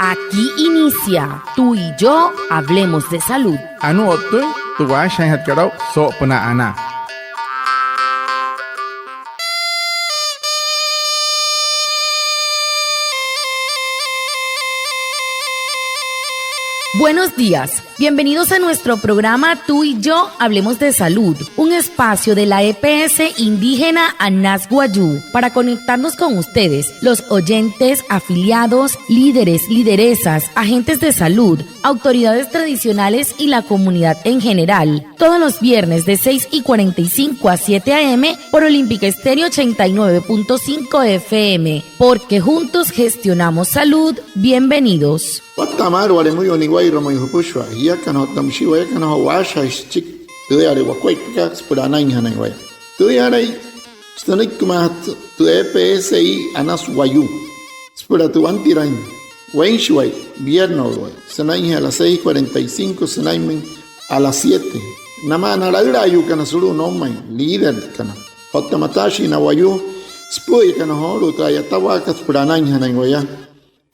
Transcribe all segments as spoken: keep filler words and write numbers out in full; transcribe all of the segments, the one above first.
Aquí inicia Tú y yo hablemos de salud. Anuu o'ttüin tü waashajaainjatkat aa'u soo'opünaa anaa. Buenos días. Bienvenidos a nuestro programa Tú y yo hablemos de salud, un espacio de la E P S indígena Anas Wayuu para conectarnos con ustedes, los oyentes, afiliados, líderes, lideresas, agentes de salud, autoridades tradicionales y la comunidad en general. Todos los viernes de seis y cuarenta y cinco a siete a. m. por Olímpica Estéreo ochenta y nueve punto cinco F M, porque juntos gestionamos salud. Bienvenidos. Watta'a maalü wale müyuu niwa'irua ma'i jüpüshua jiakana otta müshii wayakana joo waashajaain süchiki tüüyale wakuaippakat süpüla anainjanain waya. Tüüyalai sünüikimaajatü tü E P S I Anas Wayuu süpüla tü wantiraain weinshiwai, vierneswai, sünainjee a las seis cuarenta y cinco sünainmüin a las siete. Namaa na laülaayuukana sulu'u noumain, líderkana otta mataashii na wayuu süpü'üyakana joolu'u tü a'yatawaakat süpüla anainjanain waya.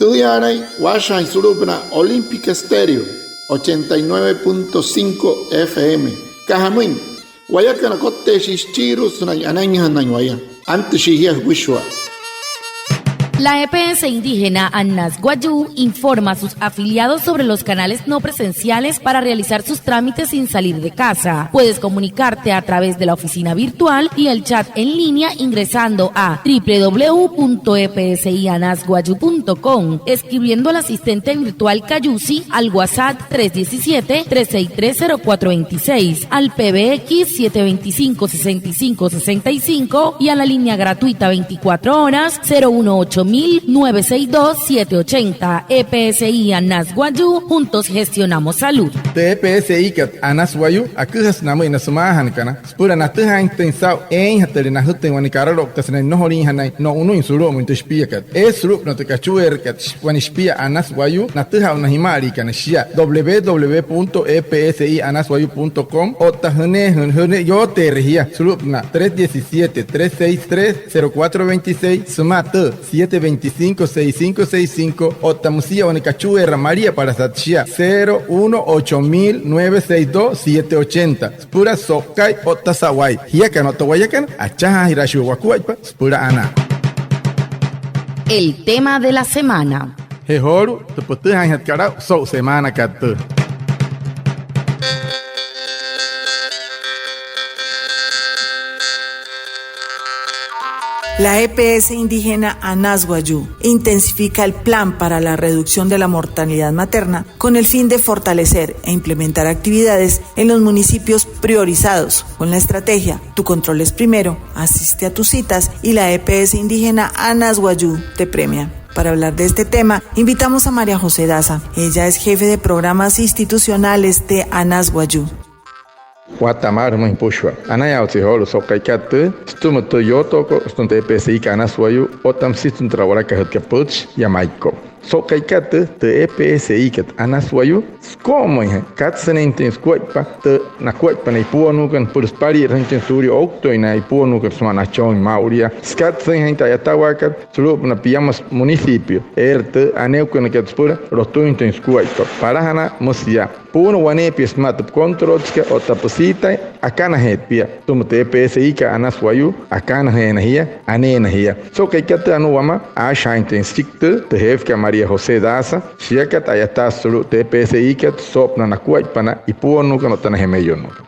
Tüüyalai waashajaain sulu'upünaa Olímpica Estéreo ochenta y nueve punto cinco F M. Aka jamüin, wayakana kotteeshii süchiirua sünain anainjanain waya. Antüshii jia jüpüshua. La E P S indígena Anas Wayuu informa a sus afiliados sobre los canales no presenciales para realizar sus trámites sin salir de casa. Puedes comunicarte a través de la oficina virtual y el chat en línea ingresando a w w w punto e p s i anas wayuu punto com, escribiendo al asistente virtual Cayusi al WhatsApp tres diecisiete, tres seis tres, cero cuatro veintiséis, al P B X siete veinticinco, sesenta y cinco, sesenta y cinco y a la línea gratuita veinticuatro horas cero uno ocho mil nueve seis dos siete ochenta. E P S I Anas Wayuu, juntos gestionamos salud. Tü E P S I kat Anas Wayuu aküjasü namüin na sümaajanakana süpüla natüjaainjatüin saa'u eeinjatüle najütüin wane karaloukta sünain nnojoliinjanain no'unüin sulu'umüin tü shipiakat. Eesü sulu'upünaa tü kachueerakat wane shipia Anas Wayuu natüjaa aa'u na jimaaliikana shia, w w w punto e p s i anas wayuu punto com, otta jüneejüle, jüneejüle yooteere jia sulu'upünaa tres diecisiete, tres seis tres, cero cuatro veintiséis sümaa tü siete veinticinco, seis cinco seis cinco, otta müsia wane kachueera maliapalasat shia, cero uno ocho mil nueve seis dos siete ochenta. Süpüla so'uka'i otta sa'wai. Jiakana otta wayakana, achajaajiraashii wakuaippa süpüla anaa. El tema de la semana. Je joolu'u tü pütüjaainjatkat aa'u so'u semaanakat tüü. La E P S indígena Anas Wayuu intensifica el plan para la reducción de la mortalidad materna con el fin de fortalecer e implementar actividades en los municipios priorizados con la estrategia Tu control es primero, asiste a tus citas y la E P S indígena Anas Wayuu te premia. Para hablar de este tema, invitamos a María José Daza. Ella es jefe de programas institucionales de Anas Wayuu. Watta'a maalü jümüin jüpüshua. Anayaawatse joolu'u so'u ka'ikat tüü sütüma tü yootookot sütüma tü E P S I kat Anas Wayuu otta müsia sütüma tü a'walakajütkat pütchi yaa Maiko'u. So'u ka'ikat tü, tü E P S I kat Anas Wayuu, süko'omüinjatü katsüinjatüin sukuaippa tü nakuaippa na ipuonnuukana süpüla süpali'irajüinjatüin suulia ouktüin na ipuonnuukana sümaa nachooin maa'ulu yaa. Sükatsüinjatüin tü a'yatawaakat sulu'upünaa piamasü municipio eere tü aneekünakat süpüla lotüinjatüin sukuaippa. Palajana müsü yaa: puuna waneepia sümaa tü pükontrolchikat otta püsiitain, akanajeerü pia. Sütüma tü E P S I kat Anas Wayuu, akanajeena jia, aneena jia. So'u ka'ikat tüü, anuu wamaa aashajaainjatüin süchiki tüü tü jeefekat María José Daza, shiakat a'yataasü sulu'u tü E P S I kat soo'opünaa nakuaippa na ipuonnuukana otta na jemeyuunuukana.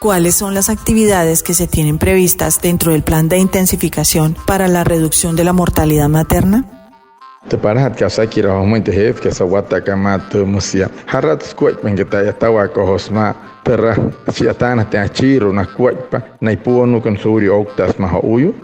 ¿Cuáles son las actividades que se tienen previstas dentro del plan de intensificación para la reducción de la mortalidad materna? Tü palajatkat asakiraa joo jümüin tü jeefekat so'u watta'a kamaa tüü, müsü yaa: ja'ratsü sukuaippainkat tü a'yatawaakat joo sümaa türa shi'yataanajatüin achiirua nakuaippa na ipuonnuukana suulia ouktaa sümaa jo'uuyuu.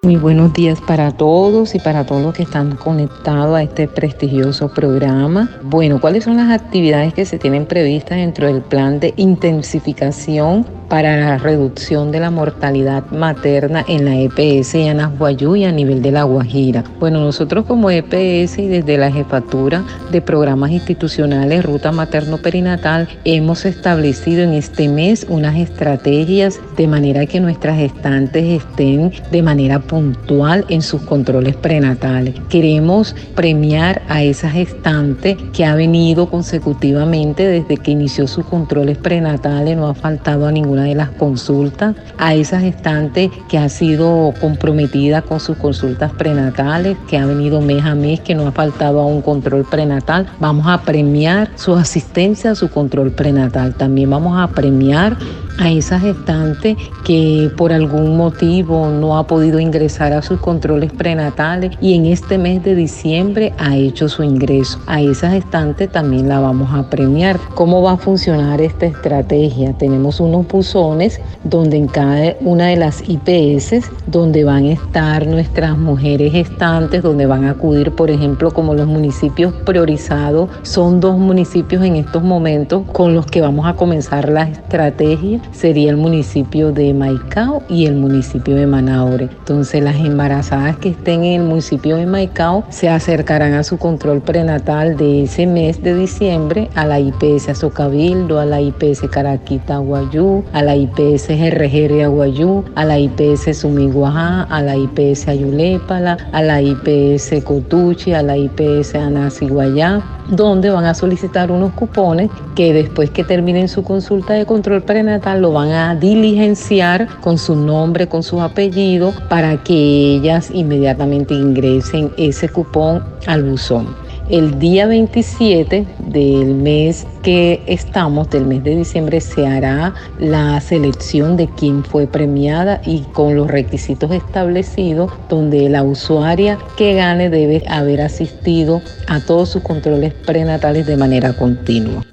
Muy buenos días para todos y para todos los que están conectados a este prestigioso programa. Bueno, ¿cuáles son las actividades que se tienen previstas dentro del plan de intensificación para la reducción de la mortalidad materna en la E P S de Anas Wayuu y a nivel de La Guajira. Bueno, nosotros como E P S y desde la Jefatura de Programas Institucionales Ruta Materno-Perinatal, hemos establecido en este mes unas estrategias de manera que nuestras gestantes estén de manera puntual en sus controles prenatales. Queremos premiar a esa gestante que ha venido consecutivamente desde que inició sus controles prenatales, no ha faltado a ninguna de las consultas, a esa gestante que ha sido comprometida con sus consultas prenatales, que ha venido mes a mes, que no ha faltado a un control prenatal. Vamos a premiar su asistencia a su control prenatal. También vamos a premiar a esa gestante que por algún motivo no ha podido ingresar a sus controles prenatales y en este mes de diciembre ha hecho su ingreso. A esa gestante también la vamos a premiar. ¿Cómo va a funcionar esta estrategia? Tenemos unos buzones donde en cada una de las I P S, donde van a estar nuestras mujeres gestantes, donde van a acudir, por ejemplo, como los municipios priorizados, son dos municipios en estos momentos con los que vamos a comenzar la estrategia, sería el municipio de Maicao y el municipio de Manaure. Entonces, las embarazadas que estén en el municipio de Maicao se acercarán a su control prenatal de ese mes de diciembre a la I P S Asocabildo, a la I P S Caraquita Aguayú, a la I P S Gerregere Aguayú, a la I P S Sumiguajá, a la I P S Ayulepala, a la I P S Cotuchi, a la I P S Anas Wayuu, donde van a solicitar unos cupones que después que terminen su consulta de control prenatal lo van a diligenciar con su nombre, con su apellido, para que ellas inmediatamente ingresen ese cupón al buzón. El día veintisiete del mes que estamos, del mes de diciembre, se hará la selección de quién fue premiada y con los requisitos establecidos, donde la usuaria que gane debe haber asistido a todos sus controles prenatales de manera continua.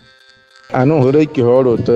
Anuu jülüiki joolu'u tü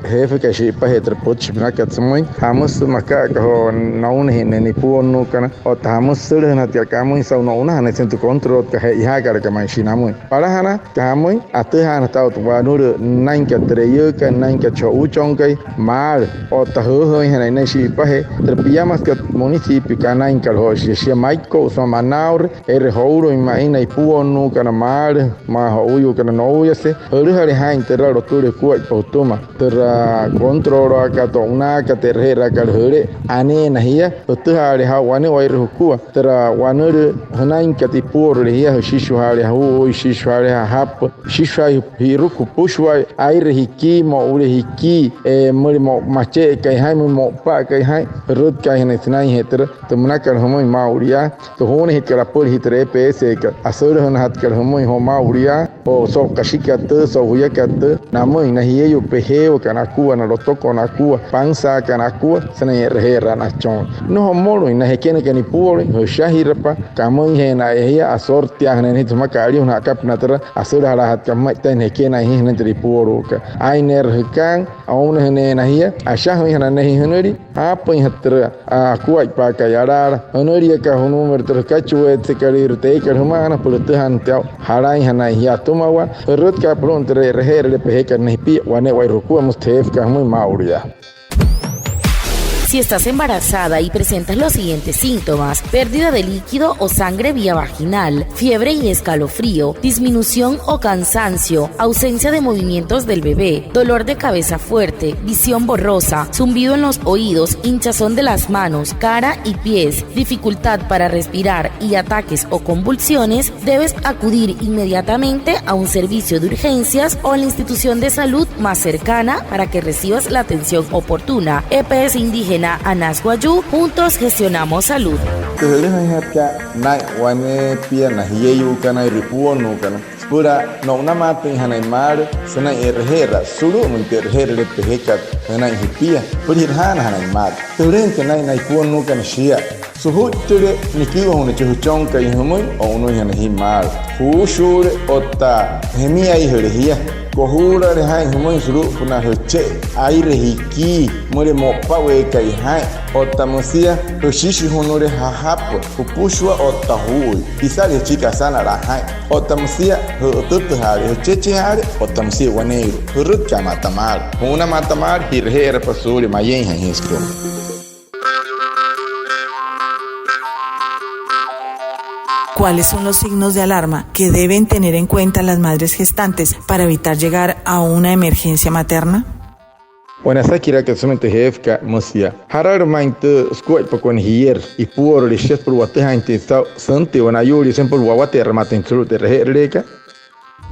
jeefekai shi'ipajee tü pütchi münakat sümüin, jamüsü maka'aka joo nounajinnüin nipuonnuukana otta jamüsü sülüjünajatkat kamüin saa'u no'unajanain sünain tü controlkat che'ojaakalaka ma'i shia namüin. Palajanaka jamüin, atüjaanajatü aa'u tü wanülüü nünainkat tü eiyüükat, nünainkat chi jo'uuchonkai maalü otta jüüjüüinjanain nünain shi'ipajee tü piamasükat municipiokat anainkat joo shia, shia Maiko'u sümaa Manaure, eere jouluin ma'i na ipuonnuukana maalü, maa jo'uuyuukana nouyase, jülüjale jaa'in türa lotüle jukuaippa jütüma. Türa controlaakat, o'unaakat, e'reje'eraakat jüle'e, aneena jia, jütüjaale jaa'u wane'ewai jukua. Türa wanülüü jünainkat ipuolule jia, jüshishujaale jajuui, jüshishujaale jajapü, jüshishujaale ji'iruku jüpüshua, aire jikii, mo'ule jikii, müle mo'u mache'ekai jaa'in, müle mo'upa'akai jaa'in, jürütkaainjanain sünainjee türa. Tü münakat jümüin maa'ulu yaa, tü juunajitkat apüla jia tü E P S-kat, asülajünajatkat jümüin joo maa'ulu yaa, o so'u kashikat tüü, so'u juyakat tüü, namüin na jieyuu pejeewakana akua, na lotokot akua, pansaakana akua, sünain e'reje'eraa nachon. Nnojo mmolüin na jekenakana ipuoluin, jüshajirapa, kamüinjeena jia, asorteajüneena jia tü jümakat aliujünaa akapünaa türa, asülajalaajatkat jümüin, taa'in jekena jia sünain tü ipuoluukat. Aa'ineerü jükaam, ounajüneena jia, ashajüinjanain ne'e jia jünülia, aapüinjatü türa akuaippaakat alaala, jünüliaka junuumere türa jükachueetsekalüirua tü eekat jüma'ana, pülütüjana tü aa'u, jalainjanain jia atümawaa, jürütka'a pulu'umüin türa e'reje'erüle pejekat na jipia, wane'ewai jukua, müsü tü jeefekat jümüin maa'ulu yaa. Si estás embarazada y presentas los siguientes síntomas: pérdida de líquido o sangre vía vaginal, fiebre y escalofrío, disminución o cansancio, ausencia de movimientos del bebé, dolor de cabeza fuerte, visión borrosa, zumbido en los oídos, hinchazón de las manos, cara y pies, dificultad para respirar y ataques o convulsiones, debes acudir inmediatamente a un servicio de urgencias o a la institución de salud más cercana para que recibas la atención oportuna. E P S Indígena Anas Wayuu, juntos gestionamos salud. Tü jülüjüinjatkat naa'in waneepia na jieyuukana, eere ipuonnuukana süpüla no'unamaatüinjanain maalü sünain e'reje'eraa sulu'umüin tü e'reje'erüle pejekat jünain jipia, süpüla ji'rajaanajanain maalü. Tü jülüjüinjatkat naa'in na ipuonnuukana shia, sujuittüle nikü'üjünüin chi jüchonkai jümüin, o'unüinjanain jia maalü. Juushuule otta jemiaijüle jia. Kojuulale jaa'in jümüin sulu'upünaa jüche'e aire jikii, müleka mo'upaweekai jaa'in. Otta müsia jüshishijunule jajapü, jüpüshua otta juu'ui. Isale jüchiki asanalaa jaa'in. Otta müsia jü'ütütüjaale, jüchechejaale, otta müsia waneeirua. Jürütka'a ma'ata maalü. Ju'una ma'ata maalü, ji'raje'erapa suulia mayeeinjain jia sütüma. ¿Cuáles son los signos de alarma que deben tener en cuenta las madres gestantes para evitar llegar a una emergencia materna? Wane asakiraakat sümüin tü jeefkat müsia: ¿Jaralü ma'i tü sukuaippakat wane jierü ipuolüle shia süpüla watüjaainjatüin saa'u süntia wane ayuulii sünain süpüla wawate'eramaatüin sulu'u tü e'raje'erüleekat?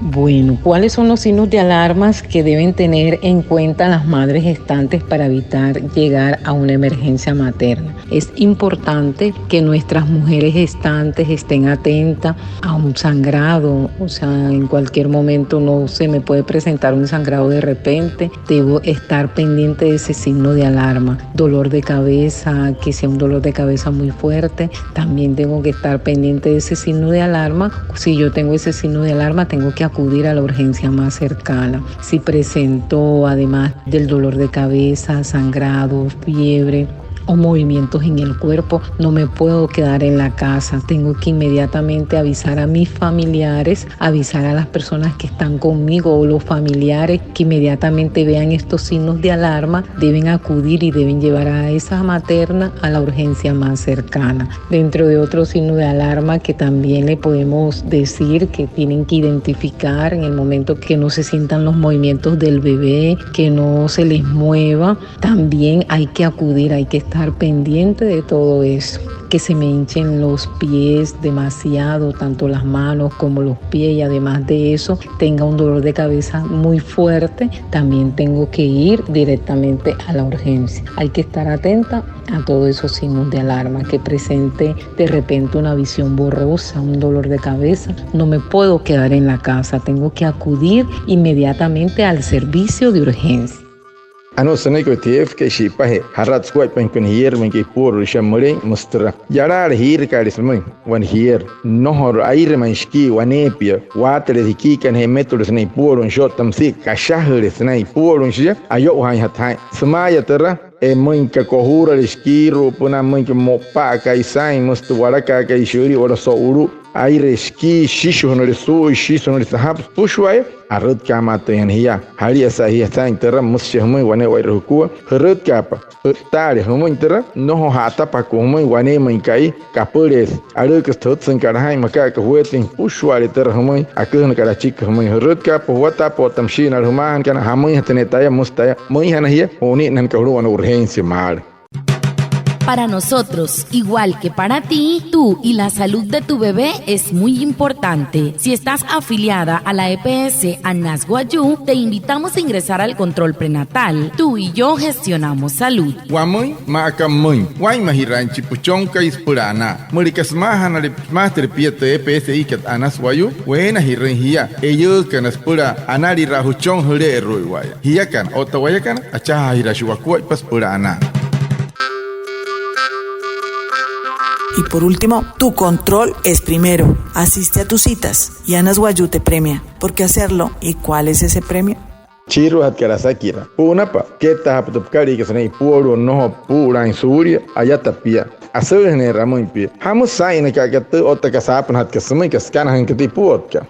Bueno, ¿cuáles son los signos de alarmas que deben tener en cuenta las madres gestantes para evitar llegar a una emergencia materna? Es importante que nuestras mujeres gestantes estén atentas a un sangrado, o sea, en cualquier momento no se me puede presentar un sangrado de repente, debo estar pendiente de ese signo de alarma. Dolor de cabeza, que sea un dolor de cabeza muy fuerte, también tengo que estar pendiente de ese signo de alarma. Si yo tengo ese signo de alarma, tengo que acudir a la urgencia más cercana. Si presento, además del dolor de cabeza, sangrado, fiebre o movimientos en el cuerpo, no me puedo quedar en la casa. Tengo que inmediatamente avisar a mis familiares, avisar a las personas que están conmigo o los familiares que inmediatamente vean estos signos de alarma, deben acudir y deben llevar a esa materna a la urgencia más cercana. Dentro de otros signos de alarma que también le podemos decir que tienen que identificar en el momento que no se sientan los movimientos del bebé, que no se les mueva, también hay que acudir, hay que estar pendiente de todo eso, que se me hinchen los pies demasiado, tanto las manos como los pies, y además de eso tenga un dolor de cabeza muy fuerte, también tengo que ir directamente a la urgencia. Hay que estar atenta a todos esos signos de alarma, que presente de repente una visión borrosa, un dolor de cabeza. No me puedo quedar en la casa, tengo que acudir inmediatamente al servicio de urgencia. Anuu sünüiki tü jeefkat shi'ipajee jarat sukuaippainjatü wane jierü müinka ipuolüle shia mülein, müsü türa: Yalaale jiirakaale sümüin wane jierü, nnojoru'u aire ma'i shikii waneepia, waatüle jikiikana je'emetüle sünain ipuoluin shia otta müsia kashajüle sünain ipuoluin shia, ayo'ujaainjatü jaa'in. Sümaaya türa, je müinka kojuulale shikiiru'upünaa, müinka mo'upa'akai saa'in, müsü tü walakaakai shi'ülii wala so'ulu'u, aire shikii, shishiijünüle suu'ui, shishiijünüle sajapü süpüshua'aya, arütkaamaatüinjana jia. Jalia saa'in jia saa'in türa, müsü shia jümüin wane'ewai jukua. Jürütkaapa, jü'ttaale jümüin türa, nnojo ja'atapa jümüin waneemüin ka'i kapüleesü. Alü'üküsü tü jütsüinkat jaa'in maa aka juweetüin jüpüshua'ale türa jümüin aküjünakat achiki jümüin. Jürütkaapa, juwataapa otta müshii na jümaajanakana, jamüinjatü ne'e taya, müsü taya, müinjana jia, ju'uninnüka julu'u wane urgencia maalü. Para nosotros, igual que para ti, tú y la salud de tu bebé es muy importante. Si estás afiliada a la E P S Anas Wayuu, te invitamos a ingresar al control prenatal. Tú y yo gestionamos salud. Wamüin maa aka pümüin, waa'inmajiraain chi püchonkai süpüla anaa. Müleka sümaajanale, sümaajatüle pia tü E P S kat Anas Wayuu, weenajirüin jia eiyuukana süpüla analiraa jüchon jüle'eru'uiwa'aya. Jiakana otta wayakana, achajaajiraashii wakuaippa süpüla anaa. Y por último, tu control es primero. Asiste a tus citas y Anas Wayuu te premia. ¿Por qué hacerlo? ¿Y cuál es ese premio? Chiiruajatkat asakiraa, pu'unapa kettaajapa tü pükaliikat sünain ipuolu'u, nnojo puu'ulaain suulia. Ayata pia, asüjüneerü amüin pia. ¿Jamüsü saa'inaka'aka tü otta kasa aapünajatkat sümüin, kasa sükanajüinkat tü ipuotkat?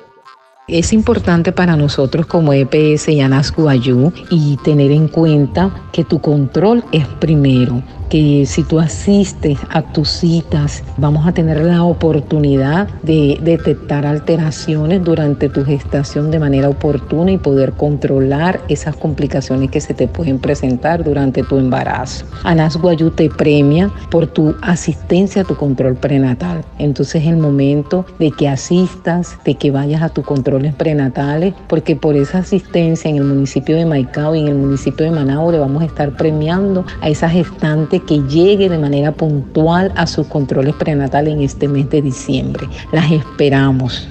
Es importante para nosotros como E P S y Anas Wayuu y tener en cuenta que tu control es primero, que si tú asistes a tus citas, vamos a tener la oportunidad de detectar alteraciones durante tu gestación de manera oportuna y poder controlar esas complicaciones que se te pueden presentar durante tu embarazo. Anas Wayuu te premia por tu asistencia a tu control prenatal. Entonces, el momento de que asistas, de que vayas a tus controles prenatales, porque por esa asistencia en el municipio de Maicao y en el municipio de Manaure vamos a estar premiando a esa gestante que llegue de manera puntual a sus controles prenatales en este mes de diciembre. Las esperamos.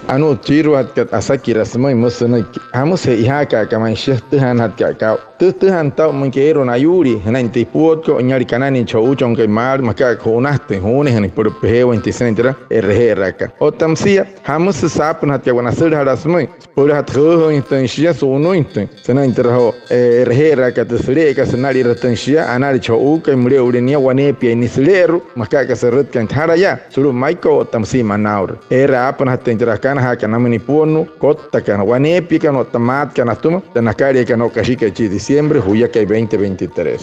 Anuu chiiruajatkat asakiraa sümüin, müsü sünüiki: ¿Jamüsü che'ojaaka'aka ma'i shia jütüjaanajatkat aa'u? Tüjütüjaa nütüma müin keerua na ayuulii jünain tü ipuotkat, niale kananüin chi jo'uuchonkai maalü, maa aka ju'unajatüin, juunajünüin süpüla pejeewainjatüin sünain türa e'reje'eraakat. Otta müsia, jamüsü saapünajatkat wane asülajala sümüin, süpülajatü jüüjüüinjatüin shia, su'unüinjatüin sünain türa joo e'reje'eraakat tü süle'ekat, sünaliiratüin shia, anale chi jo'uukai, müle'u'ule nia, waneepia nia süle'eru'u, maa aka sü'rütkain tü jalayaa sulu'u Maiko'u otta müsia Manaure. Eere aapünajatüin türa akanajaakat namüin nipuonnuu kottakana, waneepiakana otta maatakana atüma, tü nakaliakat no'u kashikai chi diciembre juyakai veinte veintitrés.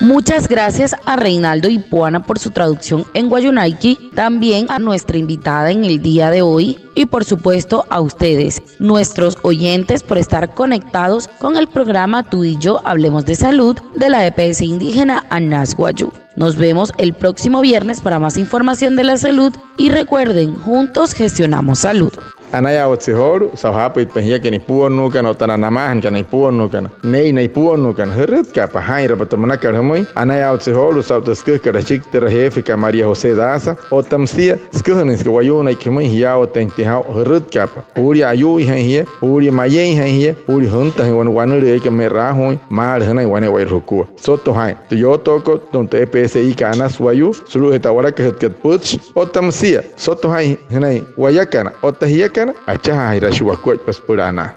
Muchas gracias a Reinaldo Ipuana por su traducción en wayuunaiki, también a nuestra invitada en el día de hoy y por supuesto a ustedes, nuestros oyentes, por estar conectados con el programa Tú y yo hablemos de salud de la E P S indígena Anas Wayuu. Nos vemos el próximo viernes para más información de la salud y recuerden, juntos gestionamos salud. Anayaawatsü joolu'u saa'u jaapüitpain jiakana ipuonnuukana otta na namaajanakana ipuonnuukana, ne'e na ipuonnuukana, jürütkaapa jaa'inrapa tü münakat jümüin. Anayaawatsü joolu'u saa'u tü süküjakat achiki türa jeefekat María José Daza, otta müsia süküjünüin süka wayuunaiki jümüin jiyaawatüinjatüin jaa'u, jürütkaapa. Juulia ayuuijain jia, juulia mayeinjain jia, juulia jüntajüin wane wanülüü eekai me'raajuuin maalü jünain wane'ewai jukua. Soto jaa'in tü yootookot sütüma tü E P S I-kat Anas Wayuu sulu'ujee tü a'walakajütkat pütchi. Otta müsia soto jaa'in jünain wayakana otta jiakana, achajaajiraashii wakuaippa süpüla anaa.